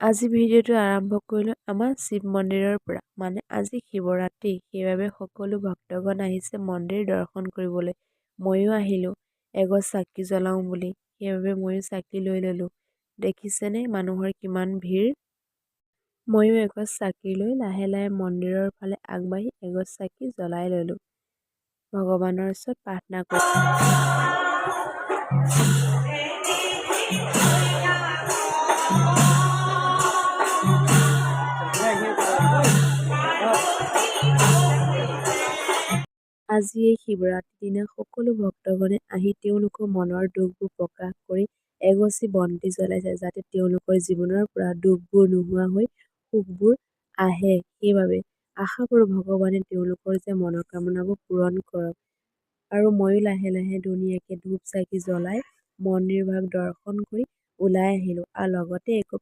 আজি ভিডিঅ'টো আৰম্ভ কৰিলোঁ আমাৰ শিৱ মন্দিৰৰ পৰা। মানে আজি শিৱৰাত্ৰি, সেইবাবে সকলো ভক্তগণ আহিছে মন্দিৰ দৰ্শন কৰিবলৈ। ময়ো আহিলোঁ এগছ চাকি জ্বলাওঁ বুলি, সেইবাবে ময়ো চাকি লৈ ল'লোঁ। দেখিছেনে মানুহৰ কিমান ভিৰ? ময়ো এগছ চাকি লৈ লাহে লাহে মন্দিৰৰ ফালে আগবাঢ়ি এগছ চাকি জ্বলাই ল'লোঁ, ভগৱানৰ ওচৰত প্ৰাৰ্থনা কৰি। আজি এই শিৱৰাত্ৰিৰ দিনা সকলো ভক্তগণে আহি তেওঁলোকৰ মনৰ দুখবোৰ প্ৰকাশ কৰি এগছি বন্তি জ্বলাইছে, যাতে তেওঁলোকৰ জীৱনৰ পৰা দুখবোৰ নোহোৱা হৈ সুখবোৰ আহে। সেইবাবে আশা কৰোঁ ভগৱানে তেওঁলোকৰ যে মনোকামনাবোৰ পূৰণ কৰক। আৰু ময়ো লাহে লাহে ধুনীয়াকৈ ধূপ চাকি জ্বলাই মন্দিৰ ভাগ দৰ্শন কৰি ওলাই আহিলোঁ আৰু লগতে একপি